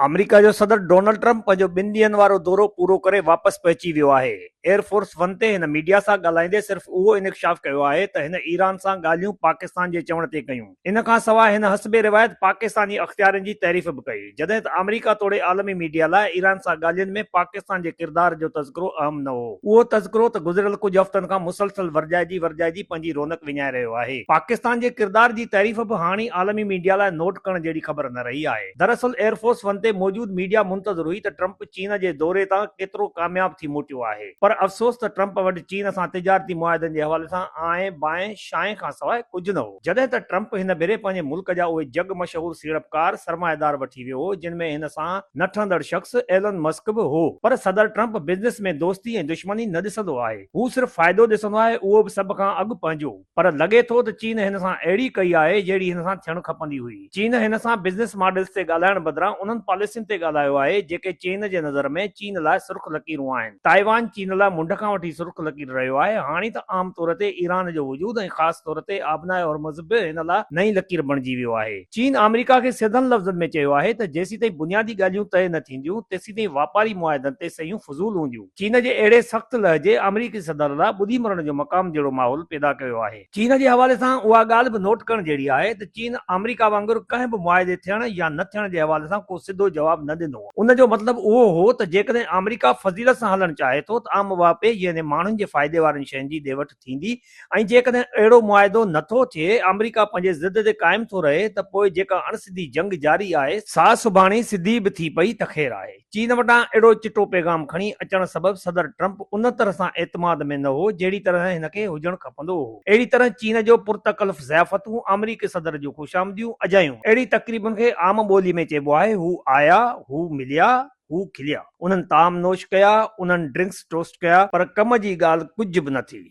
آمريڪا جو صدر Donald Trump پنهنجو ٻن ڏينهن وارو دورو پورو ڪري واپس پهچي ويو آهي. ايئر فورس ون تي هن ميڊيا سان ڳالهائيندي صرف اهو انڪشاف ڪيو آهي ته هن ايران سان ڳالهيون پاڪستان جي چوڻ تي ڪيون. ان کان سواء هن حسب روايت پاڪستاني اختيارين جي تعريف به ڪئي. جڏهن ته آمريڪا توڙي عالمي ميڊيا لاء ايران سان ڳالهين ۾ پاڪستان جي ڪردار جو تذڪرو اهم نه هو. اهو تذڪرو ته گذريل ڪجهه هفتن کان مسلسل ورجائجي ورجائجي پنهنجي رونق وڃائي رهيو آهي. پاڪستان جي ڪردار جي تعريف به هاڻي عالمي ميڊيا لاء نوٽ ڪرڻ جهڙي خبر نه رهي آهي. دراصل ايئر فورس ون تي موجود ميڊيا منتظر هئي ته ٽرمپ چين جي دوري تان ڪيترو ڪامياب ٿي موٽيو آهي پر افسوس ته ٽرمپ وٽ چين سان تجارتي معاهدن جي حوالي سان آئين بائين شائين کان سواء ڪجهه نه هو. جڏهن ته ٽرمپ هن ڀيري پنهنجي ملڪ جا اهي جڳ مشهور سيڙپڪار، سرمائيدار وٺي ويو هو جن ۾ هن سان نه ٺهندڙ شخص ايلون مسڪ به هو پر صدر ٽرمپ بزنس ۾ دوستي ۽ دشمني نه ڏسندو آهي هو صرف فائدو ڏسندو آهي اهو به سڀ کان اڳ پنهنجو. پر لڳي ٿو ته چين هن سان اهڙي ڪئي آهي جهڙي هن سان ٿيڻ کپندي هئي. چين هن سان بزنس ماڊلز تي ڳالهائڻ بدران انهن پاليسين تي ڳالهايو آهي جيڪي چين جي نظر ۾ چين لاء سرخ لڪيرون آهن. تائيوان چين لاء منڍ کان وٺي سرخ لڪير رهيو آهي. هاڻي ته عام طور تي ايران جو وجود ۽ خاص طور تي آبناء هرمز به هن لاء نئين لڪير بڻجي ويو آهي. چين آمريڪا کي سڌن لفظن ۾ چيو آهي ته جيسيتائين بنيادي ڳالهيون طئي نه ٿينديون تيسيتائين واپاري معاهدن تي صحيحون فضول هونديون. چين جي اهڙي سخت لهجي آمريڪي صدر لاء ٻڏي مرڻ جو مقام جهڙو ماحول پيدا ڪيو آهي. چين جي حوالي سان اها ڳالهه به نوٽ ڪرڻ جهڙي آهي ته چين آمريڪا وانگر ڪنهن به معاهدي ٿيڻ يا نه ٿيڻ جي حوالي سان ڪو سڌو جواب نه ڏنو. ان جو مطلب اهو هو ته جيڪڏهن آمريڪا فضيلت سان هلڻ چاهي ٿو ته عام واهپي يعني ماڻهن جي فائدي وارين شين جي ڏي وٺ ٿيندي ۽ جيڪڏهن اهڙو معاهدو نه ٿو ٿئي، آمريڪا پنهنجي ضد تي قائم ٿو رهي ته پوء جيڪا اڻ سڌي جنگ جاري آهي، سا سڀاڻي سڌي به ٿي پئي ته خير آهي. چين وٽان اهڙو چٽو پيغام کڻي اچڻ سبب صدر ٽرمپ ان طرح سان اعتماد ۾ نه هو، جهڙي طرح هن کي هجڻ کپندو هو. اهڙي طرح چين جو پرتڪلف ضيافتون، آمريڪي صدر جون خوشامديون اجايون. اهڙي تقريبن کي عام ٻولي ۾ چئبو آهي، هو آيا، هو مليا، هو کليا. انهن طعام نوش ڪيا، انهن ڊرنڪس ٽوسٽ ڪيا، پر ڪم جي ڳالهه ڪجهه به نه ٿي.